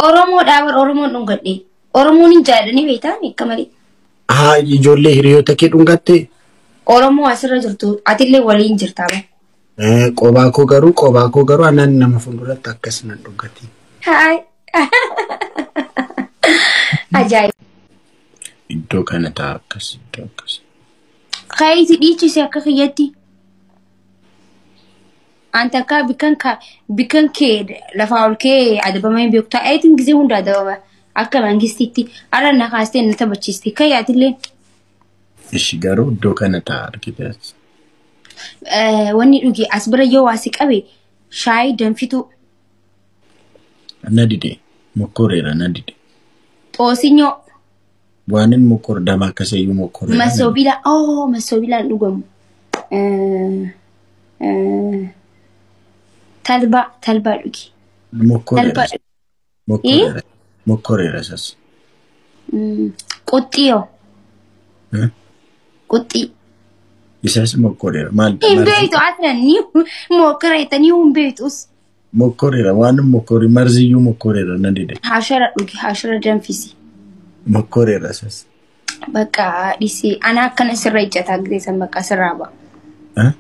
Oromoodhaa bar Oromoon dhungadhe. Oromoon hin jaalladhanii beektaa akka malee. Haa, ijoollee hiriyoota kee dhungatte? Oromoo asirra jirtu atillee waliin jirtaa bar. Qobaa koo garuu anaan nama fuulduratti akkas nan dhungatti. Haay. Ajaa'iba. Iddoo kana ta'a, akkas, iddoo akkas. Kaayiti dhiichise akka kiyyatti. Anta akka bikkan kee lafaa ol kee adabamee hin beeku. Taa'eetiin gisee hunda adabama. Akka mangistiitti ala na kaastee na taphachiiste. Kayyaatillee. Ishi, garuu iddoo kana ta'a, argite as. Wanni dhugi as bira yoo waa si qabe, shaayii danfituu. Na dide. Mokkoreera, na dide. Xoosinyoo. Waan inni mokkor dama akkasayyuu mokkoreera. Masoobilaa. Oh, masoobilaan dhugamu. Talbaa, talbaa dhugi. Mokkoreera. Talbaa dhugi. Mokkoreera. Mokkoreera isas. Quxxiyoo. Quxxii. Isas mokkoreera. Maal? Hin beektu, atiran ni mokkoreetanii hin beektus. Mokkoreera, waan mokkore marziyyuu mokkoreera, na dide. Hashara dhugi, hashara danfisi. Mokkoreera isas. Bakka dhisee ana akkana sirra ejjata gireessan bakka sirraa ba'a.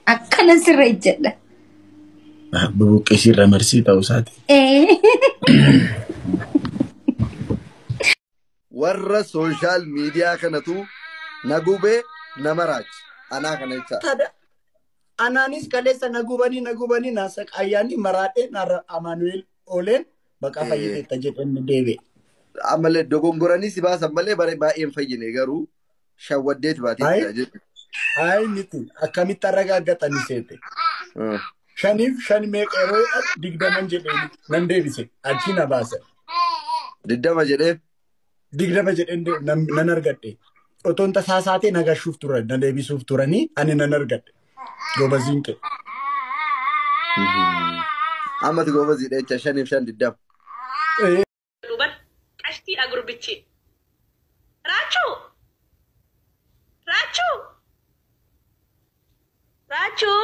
Akkana sirra ejjadha. Bubuqqeesii irra marsii ta'uu isaati. Warra social media kanatu na gubee nama raachi. Anaa kana jecha. Tada. Anaanis kaleessa na gubanii, na gubanii, na saqaayyaanii maraadhee narra Amaanu'eel ooleen baqaa fayyiteetta jedhanii deebi'e. Ammallee dogongoranii si baasan malee bare baay'een fayyine, garuu shawwaddeeti baatee Ayi. jira jechuudha. Ayi miti, akkamitti arragaaggatanii seete. Shaniif shan meeqa yeroo jedhan, 20 jedheen nan deebise, achi na baasan. 20 jedhee. 20 jedheen nan argadhe. Otoon tasaa saatee na gashuuf turan, na deebisuuf turanii, ani nan argadhe. Gobaziin kee. Ammati gobaziidha jecha, shaniif shan 20. Duuban qashtiidha gurbichi. Raachuu! Raachuu! Raachuu!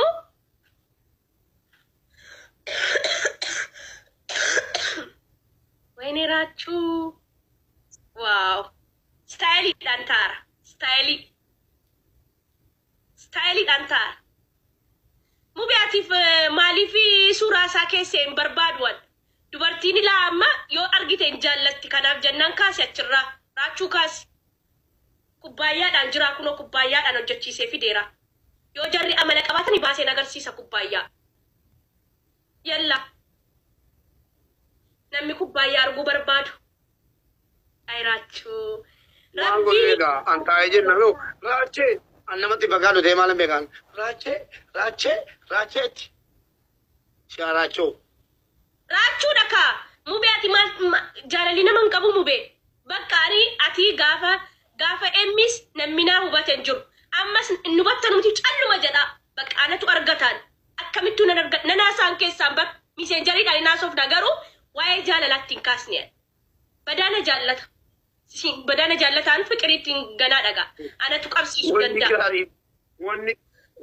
Wayne Raachuu! Wow! Styleiidhaan taara. Styleii. Styleiidhaan taara. Mubeatiif maaliif suuraa isaa keessa hin barbaaduwan? Dubartiin ilaa amma yoo argite hin jaallatti, kanaaf jennaan kaasi achirraa. Raachuu, kaasi. Kubbaayyaadhaan jira, kunoo kubbaayyaadhaan hojjechiisee fideera. Yoo jarri amala qabaatani baaseen agarsiisa kubbaayyaa. Yalla. Namni kubbaayyaa arguu barbaadu. Ay Raachuu. Maal Rabbiin godhee egaa an taa'ee jenna noo raachee an namatti fakkaatu ta'e maal hin beekan, raachee, raachee, raacheetti si raachoo. Raachuudha kaa. Mubee, ati maal jaalalli nama hin qabu, mubee. Bakka ani ati gaafa emmis namni naa hubate hin jiru. Ammas nu battanumti calluma jedha. Bakka anatu argataan. Akkamittuu nan arga nan haasaan keessaan bakka Messengeriidhaan hin haasofna, garuu waa'ee jaalalaatti hin kaasne. Badaana jaallata. Badaana jaallataan fiqiriitti ganaa dhagaa. Anatu qabsiisuu Wanni danda'a. gaarii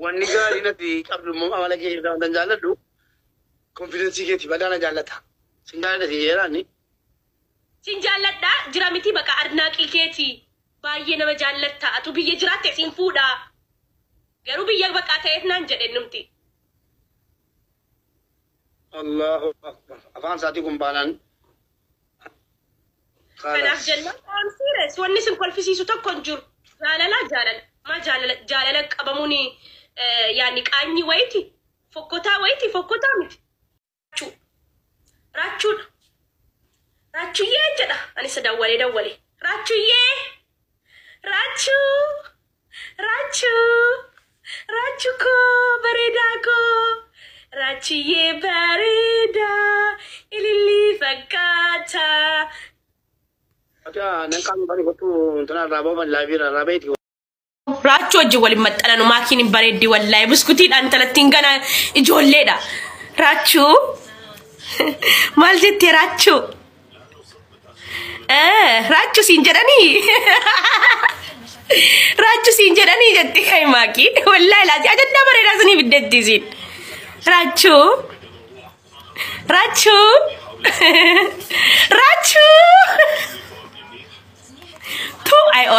wanni gaarii natti qabdu immoo amala kee irraa wantan jaalladhu confidence keeti, badaana jaallata. Sin jaalladha si jedhaani. Sin jaalladha jira miti, bakka adnaaqii keeti. Baay'ee nama jaallatta. Atu biyya jiraatte sin fuudha. Garuu biyya baqaa ta'eef naan jedhe numti. Allahu akbar. Afaan isaatii kun baanaan. Kanaaf jennaan I'm serious. Wanni isin kolfisiisu tokko hin jiru. Jaalala, jaalala. Maa jaalala, jaalala qabamuun yaani qaanyii wayiiti. Fokkotaa wayiiti, fokkotaa miti. Raachuu. Raachuudha. Raachuyyee jedha. Anis dawwalee dawwalee. Raachuyyee. Raachuu. Raachuu. Raachuu koo, bareedaa koo. Raachuyyee bareedaa. Ilillii fakkaata. Ati nan qaama bani kottu intana irraa booban live irraa beeti. Raachuu wajjin waliin maxxananu maakiin hin bareeddi wallaahi, buskutiidhaan talattiin gana ijoolleedha. Raachuu, maal jettee Raachuu? Raachuu siin jedhanii? Raachuu siin jedhanii jetti kai maakii. Wallaahi laati ajandaa bareedaa sinii fiddeetti isiin. Raachuu, Raachuu,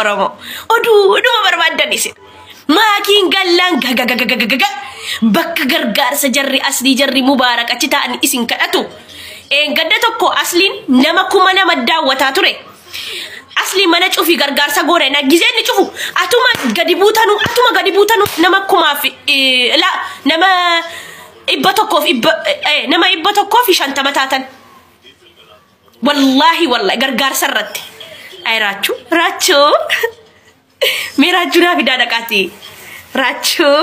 Oromoo. Oduu dhuma barbaaddan isin. Maakiin gallaan gagagagagaga bakka gargaarsa jarri Aslii, jarri Mubaarak achi ta'an isin kadhatu. Gadda tokko Asliin nama 2000 daawwataa ture. Asli mana cufi gargaarsa goone na gizeen ni cufu, atuma gadi buutanu, atuma gadi buutanu, nama kumaaf la nama 100f dhibba, nama 150 taatan. Wallaahi wallaahi, gargaarsa irratti. Ay Raachuu, Raachuu, mee Raachuu naa fidaa dhaqaati. Raachuu,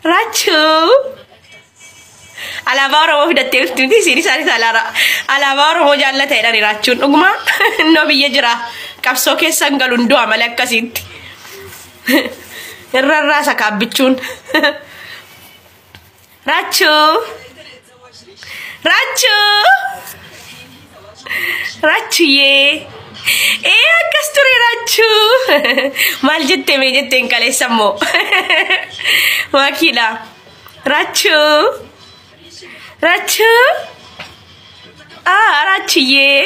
Raachuu. Alaabaa Oromoo fidattee dhufti miti isiin, isaanis alaabaa Oromoo jaallata jedhani. Raachuun dhuguma innoo biyya jira, qabsoo keessa hin galu, du'a malee akkasitti. Irra irraa kaabbichuun. Raachuu, Raachuu, Raachuyyee. Ee, akkas ture Raachuu. Maal jettee mee jetteen kaleessa immoo? Maakiidha. Raachuu. Raachuu. Ah, Raachuyyee.